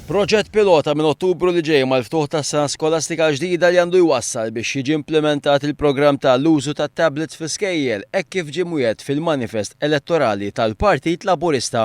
Proġett pilota minn Ottubru li ġej mal-ftuħ tas-sena skolastika l-ġdida li għandu jwassal biex jiġi implimentat il-programm ta' l-użu ta' tablets fl-iskejjel hekk kif ġie mwiegħed fil-manifest elettorali tal-Partit Laburista.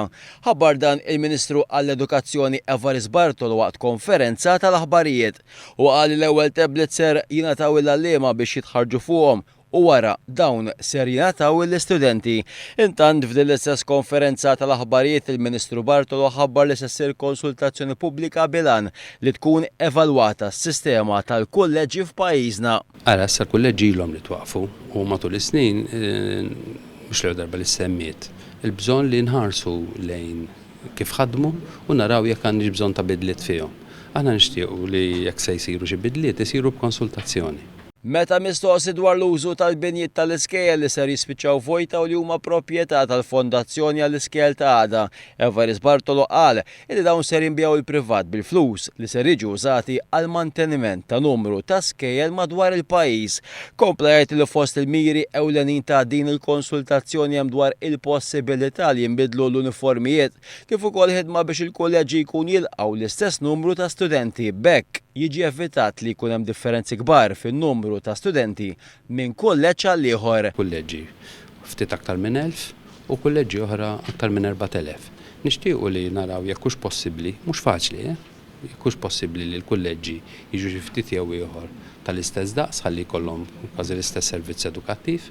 Ħabbar dan il-Ministru għall-Edukazzjoni Evarist Bartolo waqt konferenza tal-aħbarijiet. Huwa qal li l-ewwel tablets ser jingħataw lill-għalliema biex jitħarrġu fuqhom u wara dawn ser jingħataw lill-istudenti. Intant f'din l-istess konferenza tal-aħbarijiet il-Ministru Bartolo ħabbar li se ssir konsultazzjoni pubblika bil-għan li tkun evalwata s-sistema tal-kulleġġi f'pajjiżna. Ara issa l-kulleġġi ilhom li twaqqfu u matul is-snin mhux l-ewwel darba li ssemmiet il-bżonn li nħarsu lejn kif ħadmu u naraw jekk għandniex bżonn ta' bidliet fihom. Aħna nixtiequ li jekk se jsiru xi bidliet isiru b'konsultazzjoni. Meta mistoqsi dwar l-użu tal-binjiet tal-iskejjel li ser jispiċċaw vojta u li huma proprjetà tal-Fondazzjoni għall-Iskejjel ta' Għada, Evarist Bartolo qal illi dawn ser jinbiegħu l-privat bil-flus li ser jiġu użati għall-manteniment ta' numru ta' skejjel madwar il-pajjiż. Kompla jgħid li fost il-miri ewlenin ta' din il-konsultazzjoni hemm dwar il-possibilità li jinbidlu l-uniformijiet kif ukoll ħidma biex il-kulleġġi jkun jilqgħu l-istess numru ta' studenti b'hekk jiġi evitat li jkun hemm differenzi kbar fin-numru ta' studenti minn kulleġġ għall-ieħor. Kulleġġi ftit aktar minn 1,000 u kulleġġi oħra aktar minn 4,000. Nixtiequ li naraw jekk hux possibbli, mhux faċli, eh! Jekk hux possibbli li l-kulleġġi jiġu xi ftit jew ieħor tal-istess daqs ħalli jkollhom kważi l-istess servizz edukattiv.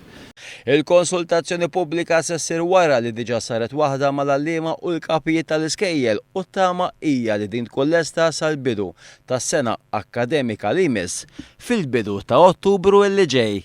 Il-konsultazzjoni pubblika se ssir wara li diġà saret waħda mal-għalliema u l-kapijiet tal-iskejjel u t-tama hija li din tkun lesta sal-bidu tas-sena akkademika li jmiss fil-bidu ta' Ottubru li ġej.